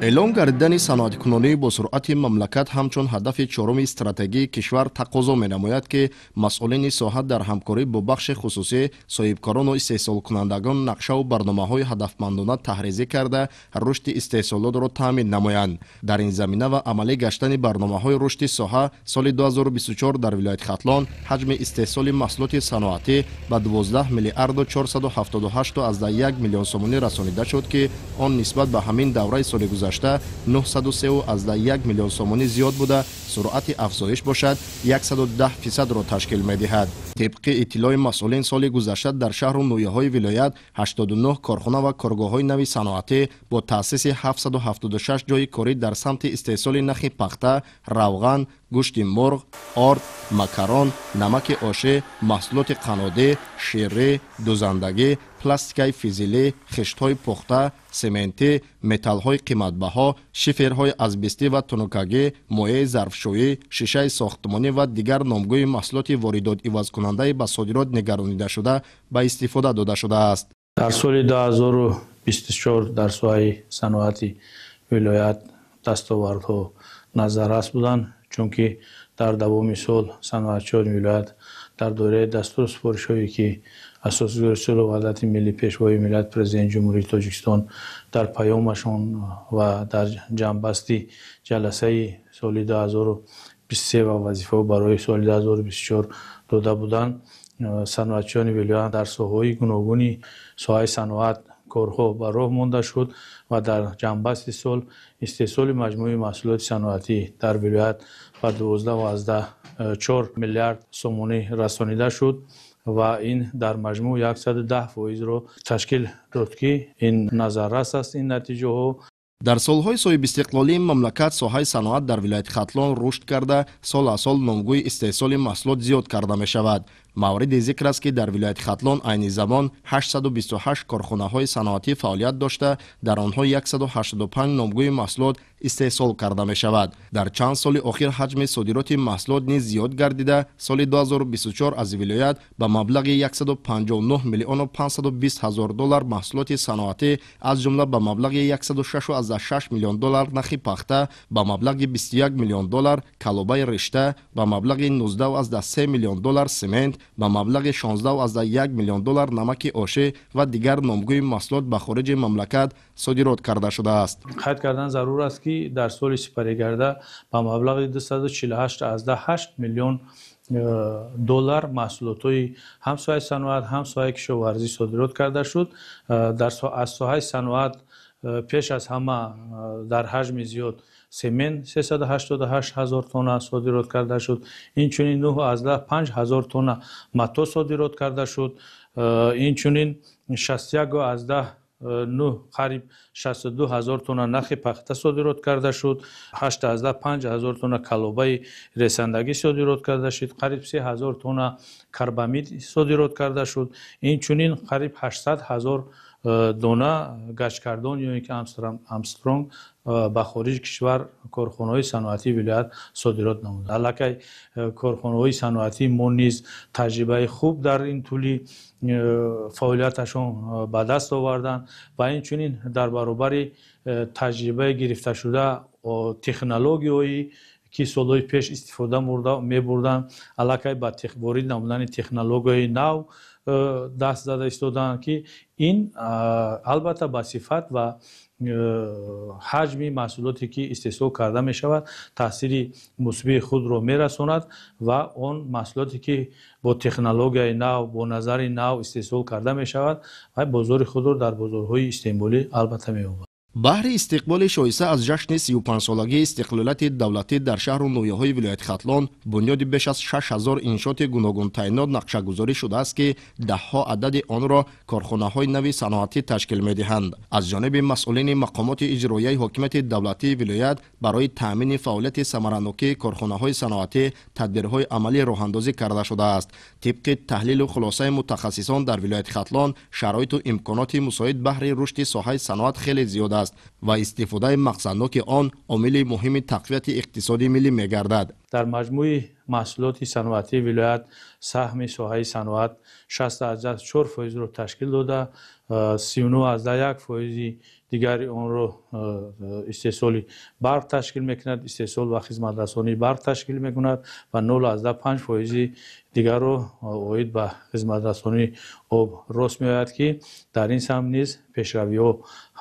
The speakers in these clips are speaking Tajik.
Эълон гардидани саноаткунонии босуръати мамлакат ҳамчун ҳадафи чоруми стратегии кишвар тақозо менамояд, ки масъулини соҳа дар ҳамкорӣ бо бахши хусусӣ, соҳибкорону истеҳсолкунандагон нақшаву барномаҳои ҳадафмандона таҳризӣ карда, рушди истеҳсолотро таъмин намоянд. Дар ин замина ва амалӣ гаштани барномаҳои рушди соҳа соли 2024 дар вилояти Хатлон ҳаҷми истеҳсоли маҳсулоти саноатӣ ба 12 миллиарду 478,1 миллион сомонӣ расонида шуд, ки он нисбат ба ҳамин давраи соли гузашта 903,1 миллион сомонӣ зиёд буда, суръати афзоиш бошад 110%-ро ташкил медиҳад. Тибқи иттилои масъулин, соли гузашта дар шаҳру ноҳияҳои вилоят 89 корхона ва коргоҳҳои нави саноатӣ бо таъсиси 776 ҷойи корӣ дар самти истеҳсоли нахи пахта, равған, гӯшти мурғ, орд, макарон, намаки ошӣ, маҳсулоти қаннодӣ, ширӣ, дузандагӣ, пластикаи физилӣ, хиштҳои пухта, сементӣ, металлҳои қиматбаҳо, шиферҳои азбестӣ ва тунукагӣ, моеи зарфшӯӣ, шишаи сохтмонӣ ва дигар номгӯи маҳсулоти воридот-ивазкунандаи ба содирот нигаронидашуда ба истифода дода шудааст. Дар соли 2024 дар соҳаи саноати вилоят дастовардҳо назаррас буданд, чунки дар давоми сол саноатчиёни вилоят дар доираи дастуру супоришҳое, ки Асосгузори сулҳу ваҳдати миллӣ, Пешвои миллат, Президенти Ҷумҳурии Тоҷикистон дар паёмашон ва дар ҷамъбасти ҷаласаи соли 2023 ва вазифаҳо барои соли 2024 дода буданд, саноатчиёни вилоят дар соҳаҳои гуногуни соҳаи саноат корҳо ба роҳ монда шуд ва дар ҷамъбасти сол истеҳсоли маҷмӯи маҳсулоти саноатӣ дар вилоят ба 12,4 миллиард сомонӣ расонида шуд ва ин дар маҷмӯъ 110%-ро ташкил дод, ки ин назаррас аст ин натиҷаҳо. Дар солҳои соҳибистиқлолии мамлакат соҳаи саноат дар вилояти Хатлон рушд карда, сол аз сол номгӯи истеҳсоли маҳсулот зиёд карда мешавад. Мавриди зикр аст, ки дар вилояти Хатлон айни замон 828 корхонаҳои саноатӣ фаъолият дошта, дар онҳо 185 номгӯи маҳсулот истеҳсол карда мешавад. Дар чанд соли охир ҳаҷми содироти маҳсулот низ зиёд гардида, соли 2024 аз вилоят ба маблағи 159 миллиону 520 ҳазор доллар маҳсулоти саноатӣ, аз ҷумла ба маблағи 106,6 миллион доллар нахи пахта, ба маблағи 21 миллион доллар калобаи ришта, ба маблағи 19,3 миллион доллар семент, ба маблағи 16,1 миллион доллар намаки ошӣ ва дигар номгӯи маҳсулот ба хориҷи мамлакат содирот карда шудааст. Қайд кардан зарур аст, ки дар соли сипаригарда ба маблағи 248,8 миллион доллар маҳсулотҳои ҳам соҳаи саноат, ҳам соҳаи кишоварзӣ содирот карда шуд. Аз соҳаи саноат пеш аз ҳама дар ҳаҷми зиёд семент 388 ҳазор тонна содирот карда шуд, инчунин 9,5 ҳазор тонна мато содирот карда шуд, инчунин 61,9, қариб 62 ҳазор тонна нахи пахта содирот карда шуд, 8,5 ҳазор тонна калобаи ресандагӣ содирот карда шуд, қариб 3 ҳазор тонна карбамид содирот карда шуд, инчунин қариб 800 ҳазор дона гачкардон ё ин ки Амстронг ба хориҷи кишвар корхонаҳои саноатии вилоят содирот намуд. Аллакай корхонаҳои саноатии мо низ таҷрибаи хуб дар ин тӯли фаъолияташон ба даст оварданд ва инчунин дар баробари таҷрибаи гирифташуда технологияҳои ки солҳои пеш истифода мебурданд, аллакай ба ворид намудани технологияи нав даст зада истодаанд, ки ин албатта ба сифат ва ҳаҷми маҳсулоте, ки истеҳсол карда мешавад, таъсири мусбии худро мерасонад ва он маҳсулоте, ки бо технологияи нав, бо назари нав истеҳсол карда мешавад, ва бозори худро дар бозорҳои истеъмолӣ албатта меёбад. Баҳри истиқболи шоиста аз ҷашни 35-солагии истиқлолияти давлатӣ дар шаҳру ноҳияҳои вилояти Хатлон бунёди беш аз 6000 иншооти гуногунтайнот нақшагузорӣ шудааст, ки даҳҳо адади онро корхонаҳои нави саноатӣ ташкил медиҳанд. Аз ҷониби масъулини мақомоти иҷроияи ҳокимияти давлатии вилоят барои таъмини фаъолияти самаранокии корхонаҳои саноатӣ тадбирҳои амалӣ роҳандозӣ карда шудааст. Тибқи таҳлилу хулосаи мутахассисон, дар вилояти Хатлон шароиту имконоти мусоид баҳри рушди соҳаи саноат хеле зиёд аст ва истифодаи мақсадноки он омили муҳими тақвияти иқтисоди миллӣ мегардад. Дар маҷмӯи маҳсулоти саноатии вилоят саҳми соҳаи саноат 60,4%-ро ташкил дода, 39,1 фоизи дигари онро истеҳсоли барқ ташкил мекунад, истеҳсол ва хизматрасонии барқ ташкил мекунад ва 0,5% дигарро оид ба хизматрасонии об рост меояд, ки дар ин самт низ пешравиҳо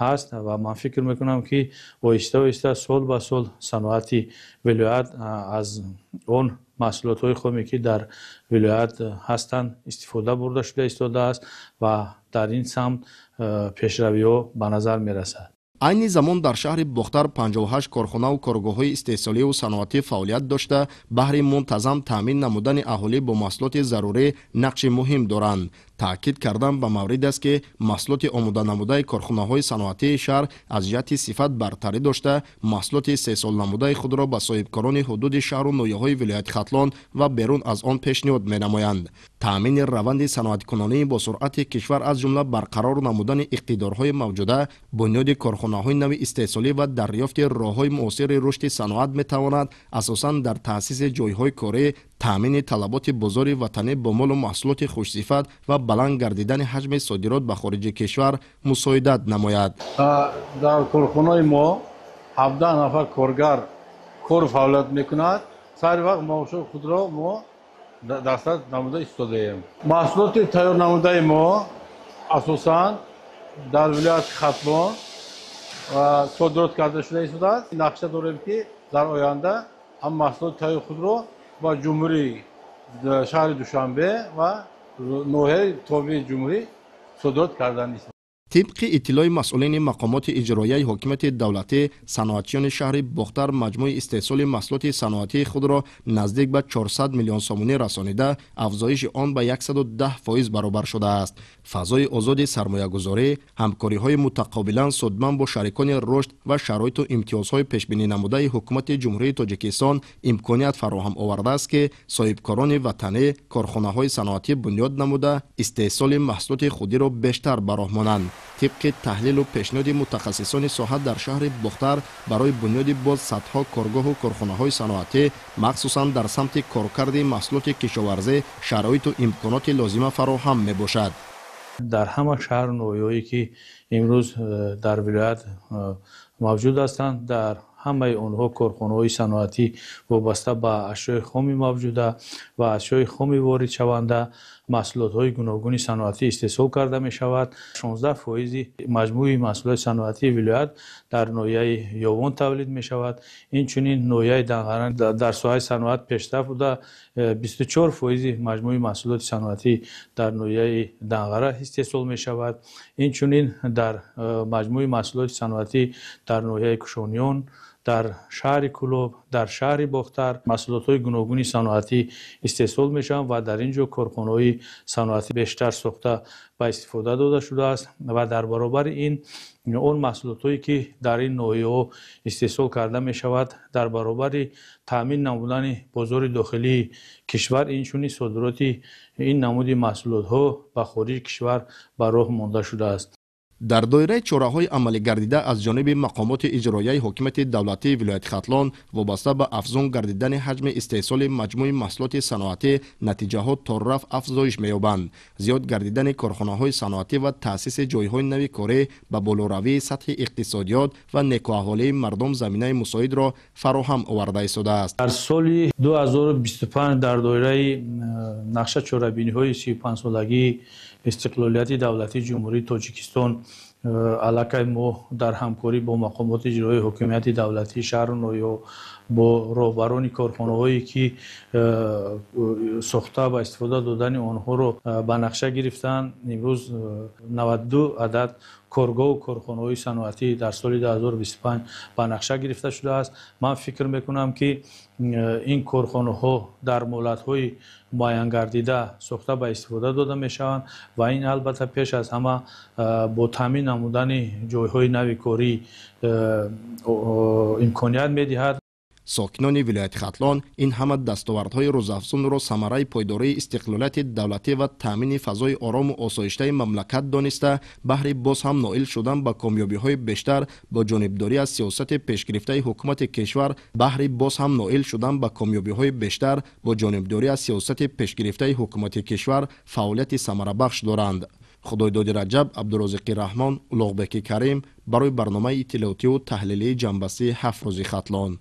ҳаст ва ман фикр мекунам, ки оҳиста оҳиста сол ба сол саноати вилоят аз он маҳсулотҳои хоме, ки дар вилоят ҳастанд, истифода бурда шуда истодааст ва дар ин самт пешравиҳо ба назар мерасад. Айни замон дар шаҳри Бохтар 58 корхонаву коргоҳҳои истеҳсоливу саноатӣ фаъолият дошта, баҳри мунтазам таъмин намудани аҳолӣ бо маҳсулоти зарурӣ нақши муҳим доранд. Таъкид кардан ба маврид аст, ки маҳсулоти омоданамудаи корхонаҳои саноатии шаҳр аз ҷиҳати сифат бартарӣ дошта, маҳсулоти истеҳсолнамудаи худро ба соҳибкорони ҳудуди шаҳру ноҳияҳои вилояти Хатлон ва берун аз он пешниҳод менамоянд. Таъмини раванди саноаткунонии босуръати кишвар, аз ҷумла барқарор намудани иқтидорҳои мавҷуда, бунёди корхонаҳои нави истеҳсолӣ ва дарёфти роҳҳои муосири рушди саноат метавонад асосан дар таъсиси ҷойҳои корӣ, таъмини талаботи бозори ватанӣ бо молу маҳсулоти хушсифат ва баланд гардидани ҳаҷми содирот ба хориҷи кишвар мусоидат намояд. Дар корхонаи мо 17 нафар коргар кору фаъолият мекунад. Сари вақт маоши худро мо дастрас намуда истодаем. Маҳсулоти тайёр намудаи мо асосан дар вилояти Хатлон содирот карда шуда истодааст. Нақша дорем, ки дар оянда ҳам маҳсулоти тайёри худро ба ҷумҳурӣ, шаҳри Душанбе ва ноҳияи тобеи ҷумҳурӣ содирот кардан ист. Тибқи иттилои масъулини мақомоти иҷроияи ҳокимияти давлатӣ, саноатчиёни шаҳри Бохтар маҷмӯи истеҳсоли маҳсулоти саноатии худро наздик ба 400 миллион сомонӣ расонида, афзоиши он ба 110% баробар шудааст. Фазои озоди сармоягузорӣ, ҳамкориҳои мутақобилан судманд бо шарикони рушд ва шароиту имтиёзҳои пешбинӣ намудаи ҳукумати Ҷумҳурии Тоҷикистон имконият фароҳам овардааст, ки соҳибкорони ватанӣ корхонаҳои саноатӣ бунёд намуда, истеҳсоли маҳсулоти худиро бештар ба роҳ монанд. Тибқи таҳлилу пешниҳоди мутахассисони соҳа, дар шаҳри Бохтар барои бунёди боз садҳо коргоҳу корхонаҳои саноатӣ, махсусан дар самти коркарди маҳсулоти кишоварзӣ, шароиту имконоти лозима фароҳам мебошад. Дар ҳама шаҳру ноҳияҳое, ки имрӯз дар вилоят мавҷуд ҳастанд, дар ҳамаи онҳо корхонаҳои саноатӣ вобаста ба ашёи хоми мавҷуда ва ашёи хоми воридшаванда маҳсулотҳои гуногуни саноатӣ истеҳсол карда мешавад. 16% маҷмӯи маҳсулоти саноатии вилоят дар ноҳияи Ёвон тавлид мешавад. Инчунин ноҳияи Данғара дар соҳаи саноат пешрафт буда, 24% маҷмӯи маҳсулоти саноатӣ дар ноҳияи Данғара истеҳсол мешавад. Инчунин дар маҷмӯи маҳсулоти саноатӣ дар ноҳияи Кушониён, дар шаҳри Кӯлоб, дар шаҳри Бохтар маҳсулотҳои гуногуни саноатӣ истеҳсол мешаванд ва дар ин ҷо корхонаҳои саноатӣ бештар сохта ба истифода дода шудааст ва дар баробари ин он маҳсулотҳое, ки дар ин ноҳияҳо истеҳсол карда мешавад, дар баробари таъмин намудани бозори дохилии кишвар, инчунин содироти ин намуди маҳсулотҳо ба хориҷи кишвар ба роҳ монда шудааст. Дар доираи чораҳои амалигардида аз ҷониби мақомоти иҷроияи ҳокимияти давлатии вилояти Хатлон вобаста ба афзун гардидани ҳаҷми истеҳсоли маҷмӯи маҳсулоти саноатӣ, натиҷаҳо торрафт афзоиш меёбанд. Зиёд гардидани корхонаҳои саноатӣ ва таъсиси ҷойҳои нави корӣ ба болоравии сатҳи иқтисодиёт ва некӯаҳолии мардум заминаи мусоидро фароҳам оварда истодааст. Дар соли 2025 дар доираи нақша чорабиниҳои 35-солагии истиқлолияти давлатии Ҷумҳурии Тоҷикистон аллакай мо дар ҳамкорӣ бо мақомоти иҷроии ҳокимияти давлатии шаҳру ноҳияҳо, бо роҳбарони корхонаҳое, ки сохта ва истифода додани онҳоро ба нақша гирифтанд, имрӯз 92 адад коргоҳу корхонаҳои саноатӣ дар соли 2025 ба нақша гирифта шудааст. Ман фикр мекунам, ки ин корхонаҳо дар муҳлатҳои муайянгардида сохта ба истифода дода мешаванд ва ин албатта пеш аз ҳама бо таъмин намудани ҷойҳои нави корӣ имконият медиҳад. Сокинони вилояти Хатлон ин ҳама дастовардҳои рӯзафзунро самараи пойдории истиқлолияти давлатӣ ва таъмини фазои орому осоиштаи мамлакат дониста, баҳри боз ҳам ноил шудан ба комёбиҳои бештар бо ҷонибдорӣ аз сиёсати пешгирифтаи ҳукумати кишвар, баҳри боз ҳам ноил шудан ба комёбиҳои бештар бо ҷонибдорӣ аз сиёсати пешгирифтаи ҳукумати кишвар фаъолияти самарабахш доранд. Худойдоди Раҷаб, Абдурозиқи Раҳмон, Улуғбеки Карим барои барномаи иттилоотиву таҳлилии ҷамъбастии 7 рӯзи Хатлон.